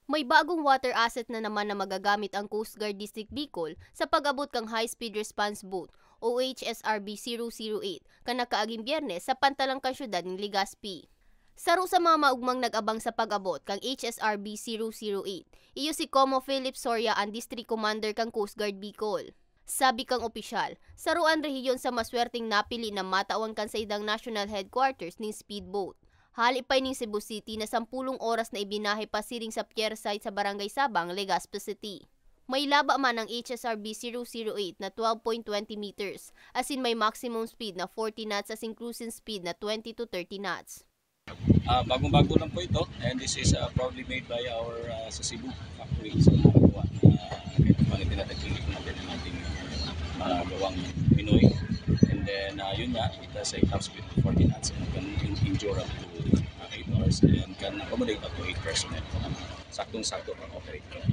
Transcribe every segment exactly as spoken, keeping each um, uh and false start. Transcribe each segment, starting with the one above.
May bagong water asset na naman na magagamit ang Coast Guard District Bicol sa pag-abot kan High Speed Response Boat o H S R B zero zero eight kan nakaaging Biyernes sa pantalang kan syudad nin Legazpi. Saro sa mga maugmang nag-abang sa pag-abot kan H S R B zero zero eight, iyo si Commodore Philip Soria, ang District Commander kan Coast Guard Bicol. Sabi kang opisyal, saro an rehiyon sa maswerteng napili na matawan kan saindang national headquarters nin speedboat. Hali pa ning Cebu City na sampulong oras na ibinahe pasiring sa pier site sa Barangay Sabang, Legazpi City. May laba man ang H S R B zero zero eight na twelve point twenty meters, asin may maximum speed na forty knots asin cruising speed na twenty to thirty knots. Ah, bagong-bago lang po ito, and this is ah, proudly made by our ah, sa Cebu factory sa mga nagawa na kahit paano pinatagpilip natin ang ating ah, gawang Pinoy. And then, ah, yun nga, it has a top speed of forty knots and can endure up to ah, eight hours and can accommodate up to eight personnel. Saktong-sakto pang operate ko.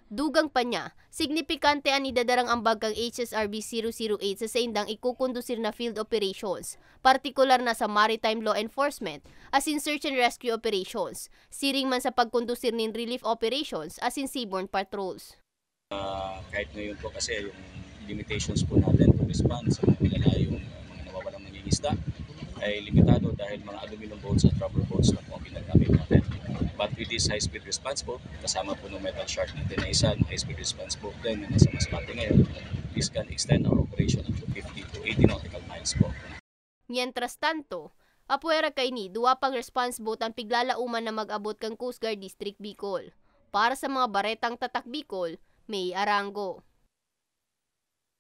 Dugang pa niya, signipikante an idadarang ambag kan H S R B zero zero eight sa saindang ikukondusir na field operations, partikular na sa maritime law enforcement asin search and rescue operations, siring man sa pagkondusir nin relief operations asin seaborne patrols. Ah, kahit ngayon po kasi yung limitations po natin to respond sa mga nilalayong uh, mga nawawalang mangingisda ay limitado dahil mga aluminum boats at rubber boats na po ang ginagamit natin. But with this high-speed response boat, kasama po ng metal shark natin na isa, high-speed response boat din na nasa Masbate ngayon, this can extend our operation up to fifty to eighty nautical miles po. Mientras tanto, apwera kaini, duwa pang response boat ang piglalauman na mag-abot kan Coast Guard District Bicol. Para sa mga baretang Tatak Bicol, May Arango.